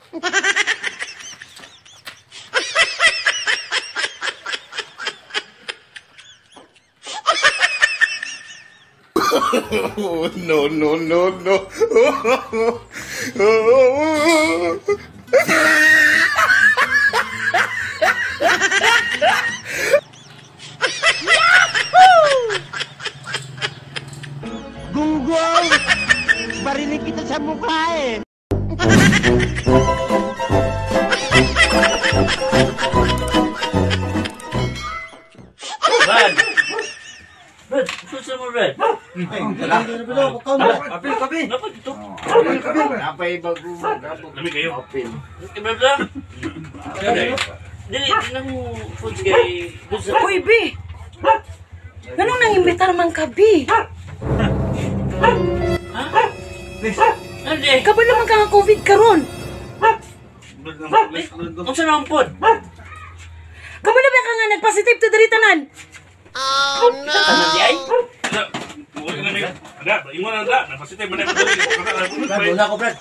Oh, no, no, no, no. Gunggong! Barinig kita sa mukha eh! Brad! Brad, gusto mo, Brad? Apil, kapi. Dapat ito. Napay bago. Lami kayo. Okay, Brad, lang. Dili, nang foods kay... Goods Uy, bi! Ganun nang imbitar man ka, bi? Ano di? Kabalo naman ka nga COVID karon. Unsa naman pod? Kabalo ba ka nga nagpositive to diri tanan? Tanan di ay? Wala na, ingon na da, napasitay man na. Brad, wala ko, Brad.